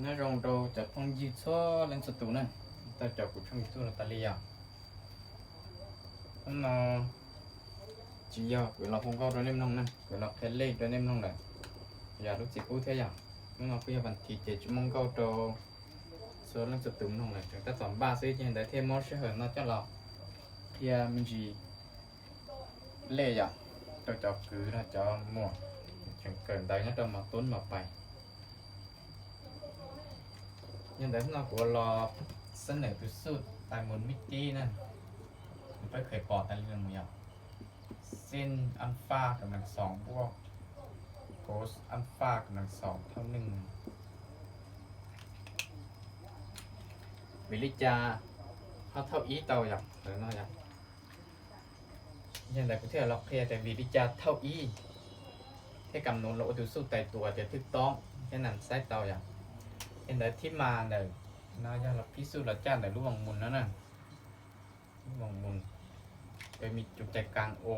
Nyob zoo rau cov phooj ywg txhua leej txhua tus na, tau caum kuv tshooj YouTube los tas li yom. Hnub no tsis yog kuv los hu nkauj rau nej mloog na, kuv los qhia lej rau nej mloog lawm, yog lub txiv qub thiab yom. Hnub no kuj yog vas thiv ces tsis muaj nkauj rau txhua leej txhua tus mloog lawm, tseem tab tom npaj xwb, ces ntawd thiaj muab sij hawm no coj los qhia me ntsis lej yom, rau cov kwv los cov muam tseem kawm ntawv nyob rau mos tub mos pais. Yog ntawd hnub no kuv los xab nawm tus xuj tais mus mib tib na, nws peb khev pom tas li mus yom. Sin alpha กำลังสอง บวก cos alpha กำลังสอง เท่าหนึ่ง. Vim li cas ho thauj ib tau yom, ntawm no yom. Yog ntawd kuv thiaj los qhia tias vim li cas thauj ib thiab kam nuv los ua tus xuj tais tuas ces thwj toob thiab naj xaib tau yom. Yog ntawd thib mas ntawm no yog los phib xuj los caj ntawm lub voos mus no na. Lub voos mus, cov me cus cai kas o,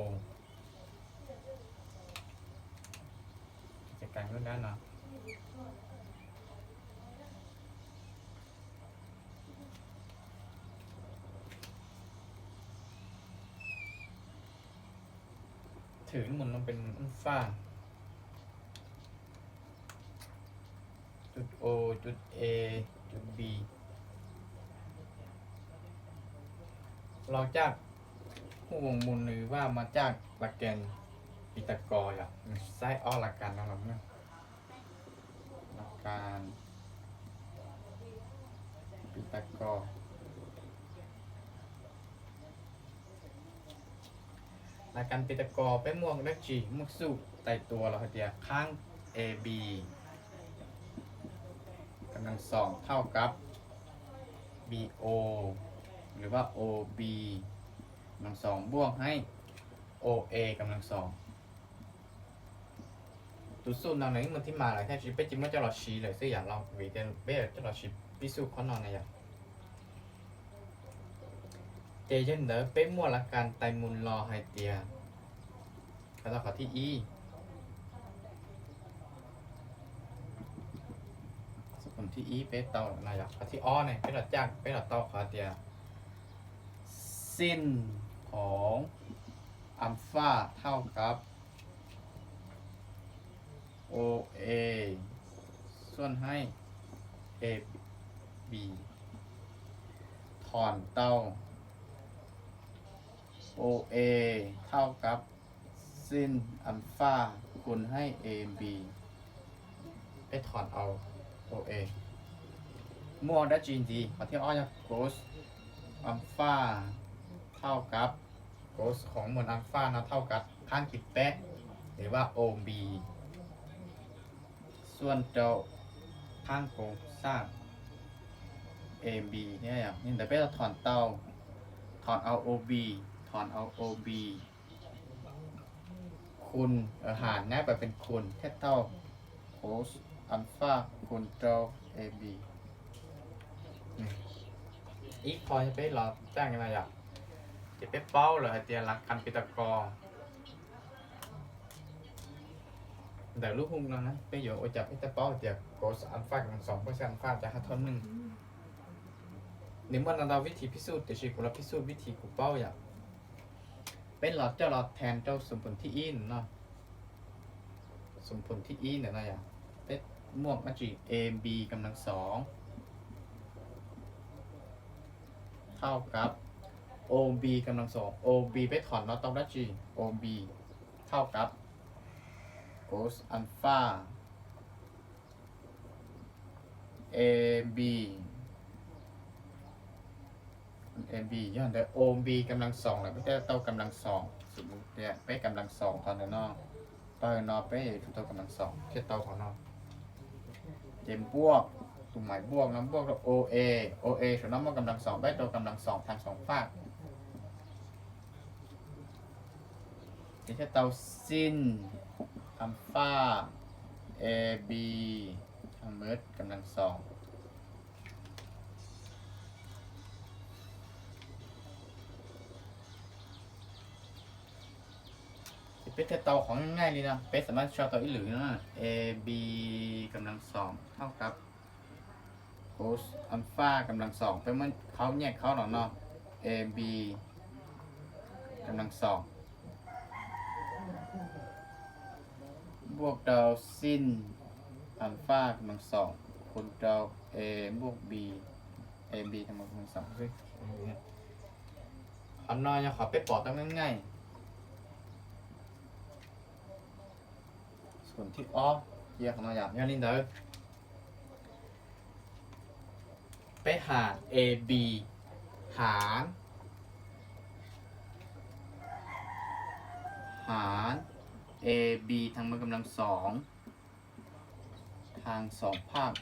cai kas lub dab no. Thwm lub mus no pes alpha, cus o, cus e, cus b. Los caj, huj voos mus nws vaj mas caj las kas Pitakos yom, nws xaib ob las kas no los na. Las kas Pitakos. Las kas Pitakos peb muaj dab tsi? Muaj xuj tais tuas los hais tias khab ab กำลังสอง เท่ากับ bo หรือว่า ob กำลังสอง บวกให้ oa กำลังสอง. Tus xuj no nws yeej muaj thib mas lawm tab sis peb tsis muab coj los siv lawm xwb yom, los vim tias peb coj los siv phib xuj qhov no na yom. Ces yog li ntawd peb muaj las kas tais mus los hais tias, qhov thib ib, thib ib peb tau no yom, qhov thib ob ne peb los caj peb los tau qhov tias sin hov alpha เท่ากับ oa xuj hais ab, thom tau oa เท่ากับ sin alpha คูณ hais ab. Peb thom tau oa. Muaj dab tsi ntxiv? Qhov thib ob yog cos alpha เท่ากับ cos hov mus alpha no เท่ากับ khab kis peb, หรือว่า ob xuj rau khab kos xaj ab thiab. Yog li ntawd peb thom tau, thom tau ob, thom tau ob, คูณ hais nab pas pes คูณ thiaj tau cos alpha คูณ rau ab. Ib qho yog peb los caj no yom, ces peb paub lawm hais tias las kas Pitakos ntawm lub huj no na, peb yuav ua cas peb thiaj paub hais tias cos alpha กำลังสอง bwj xeeb alpha cas haj thauj neej. Nws muaj ntau ntau vib thib phib xuj tiam sis kuv los phib xuj vib thib kuv paub yom. Peb los coj los thas rau xum phum thib ib no, xum phum thib ib ntawm no yom, peb muaj dab tsi? Ab กำลังสอง เท่ากับ ob กำลังสอง, ob peb thom no tau dab tsi? Ob เท่ากับ cos alpha ab, ab, yog ntawd ob กำลังสอง lawm peb thiaj tau กำลังสอง. Xum tias peb กำลังสอง qhov ntawm no, pawg no peb yuav tsum tau กำลังสอง thiaj tau qhov no. Ces npuaj, tus mais npuaj no npuaj rau oa, oa saum no muaj กำลังสอง peb tau กำลังสอง thas xoom faj. Ces thiaj tau sin alpha ab, thas mus กำลังสอง. Ces peb thiaj tau qhov nyaij li no, peb xam maj sau tau ib lwm no, ab กำลังสอง เท่ากับ cos alpha kamlav xoom, peb muab khaub nyaj khaub los no, ab kamlav xoom npuaj rau sin alpha kamlav xoom, kun rau a npuaj b, ab kamlav xoom xwb. Qhov no yog qhov peb pom tau nyaij nyaij. Xum thib ob, cia qhov no yom. Yog li ntawd, peb has ab, has, has ab thăng mv kamlav xoom, thăng xoom phaj,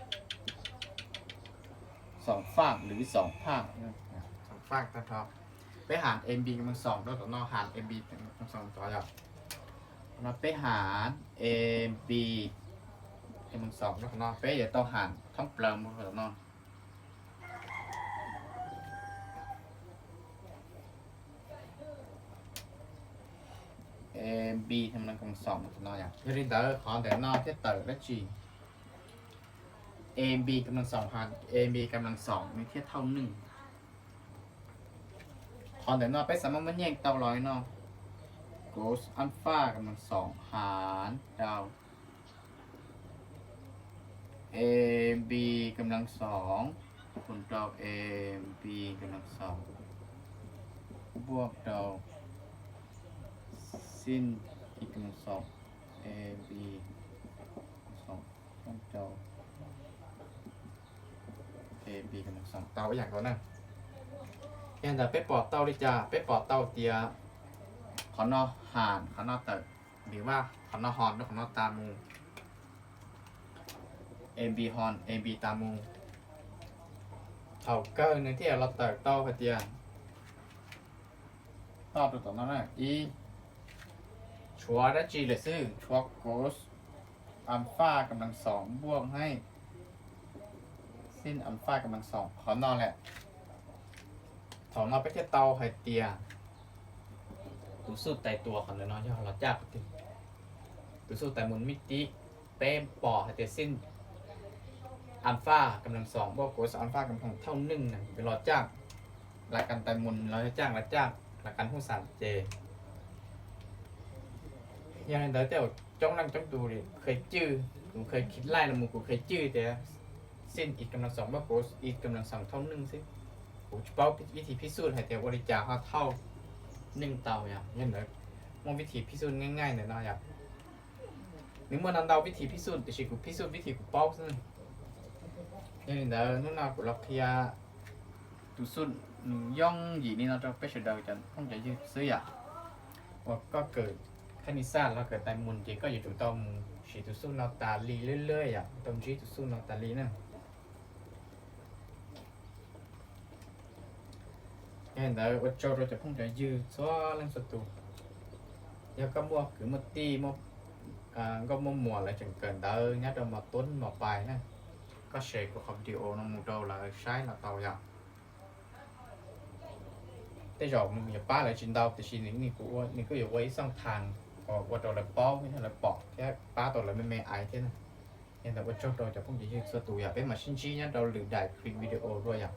xoom phaj lwm xoom phaj, xoom phaj tag nrho. Peb has ab kamlav xoom rau tom no, has ab kamlav xoom tod yom. Qhov no peb has ab kamlav xoom rau tom no, peb yuav tau has thoob plaws mus rau tom no. Ab thăng mv kamlav xoom rau tom no yom. Yog li ntawd qhov ntawm no thiaj tawm dab tsi? Ab kamlav xoom has ab kamlav xoom nws thiaj thauj nwj. Qhov ntawm no peb xav muab muab nyeej tau los li no, cos alpha kamlav xoom has rau ab kamlav xoom, kun rau ab kamlav xoom, npuaj rau sin ib kamlav xoom, ab xoom, rau ab kamlav xoom tau ib yam nkaus na. Yog ntawd peb pom tau li cas? Peb pom tau tias qhov no has, qhov no tawm, vim vaj qhov no hos rau qhov no tas mus, ab hos ab tas mus. Thaum kawg nws thiaj los tawm tau hais tias, toj rau tom no na, ib, tshuav dab tsi lawm xwb? Tshuav cos alpha kamlav xoom npuaj hais sin alpha kamlav xoom qhov no lawm. Thaum no peb thiaj tau hais tias tus xuj tais tuas qhov ntawm no yog los caj qhov twg. Tus xuj tais mus mib tib, peb pom hais tias sin alpha kamlav xoom npuaj cos alpha kamlav xoom thauj nwj na, yuav los caj, las kas tais mus los yog caj, los caj las kas hub xam ces. Yog li ntawd tej zaum coob leej coob tus kheev cwj, kuv kheev khib laij los mus kuv kheev cwj tias sin ib kamlav xoom npuaj cos ib kamlav xoom thauj nwj xwb. Kuv tsis paub vib thib phib xuj hais tias ua li cas ho thauj nwj tau yom. Yog li ntawd muaj vib thib phib xuj nyaij nyaij ntawm no yom. Nws muaj ntau ntau vib thib phib xuj tiam sis kuv phib xuj vib thib kuv paub xwb. Yog li ntawd hnub no kuv los qhia tus xuj nws yooj yim li no rau peb sawv daws cov phooj cov ywg xwb yom. Uas koj kawm khab nis xaj los kawm tais mus ces koj yuav tsum tau mus siv tus xuj no tas li lawm yom, tau ntsib tus xuj no tas li na. Yog li ntawd ua tsaug rau cov phooj cov ywg txhua leej txhua tus. Yog koj muaj kwv muaj tij, muaj nkauj muaj muam lawv tseem kawm ntawv nyob rau mos tub mos pais na, koj share kuv qhov video no mus rau lawv saib los tau yom. Tej zaum nws yuav pab lawv tsis ntau tiam sis nws kuj yuav ua ib xooj thaas uas ua rau lawv paub thiab lawv pom thiab pab tau lawv me me aiv thiab na. Yog li ntawd ua tsaug rau cov phooj cov ywg txhua tus yom, peb mam sib ntsib nyob rau lwm daim clip video dua yom.